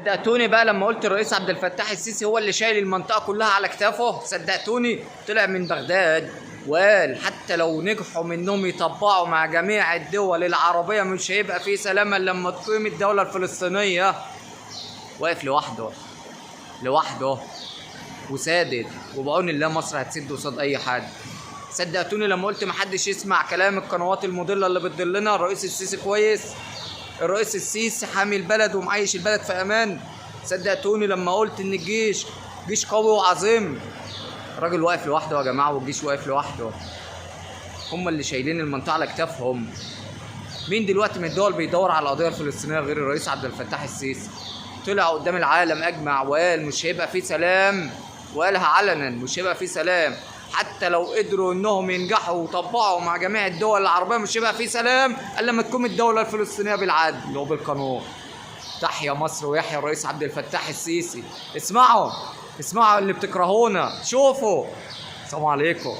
صدقتوني بقى لما قلت الرئيس عبد الفتاح السيسي هو اللي شايل المنطقة كلها على كتافه؟ صدقتوني؟ طلع من بغداد وقال حتى لو نجحوا منهم يطبعوا مع جميع الدول العربية مش هيبقى في سلام إلا لما تقيم الدولة الفلسطينية. واقف لوحده لوحده وسادد، وبعون الله مصر هتسد قصاد اي حد. صدقتوني لما قلت محدش يسمع كلام القنوات المضلة اللي بتضلنا؟ الرئيس السيسي كويس، الرئيس السيسي حامي البلد ومعيش البلد في امان. صدقتوني لما قلت ان الجيش جيش قوي وعظيم؟ الراجل واقف لوحده يا جماعة، والجيش واقف لوحده، هم اللي شايلين المنطقة على كتافهم. مين دلوقتي من الدول بيدور على القضية الفلسطينية غير الرئيس عبد الفتاح السيسي؟ طلع قدام العالم اجمع وقال مش هيبقى فيه سلام، وقالها علنا مش هيبقى فيه سلام حتى لو قدروا انهم ينجحوا وطبعوا مع جميع الدول العربية، مش هيبقى فيه سلام الا لما تقوم الدولة الفلسطينية بالعدل وبالقانون. تحيا مصر ويحيى الرئيس عبد الفتاح السيسي. اسمعوا اسمعوا اللي بتكرهونا، شوفوا. السلام عليكم.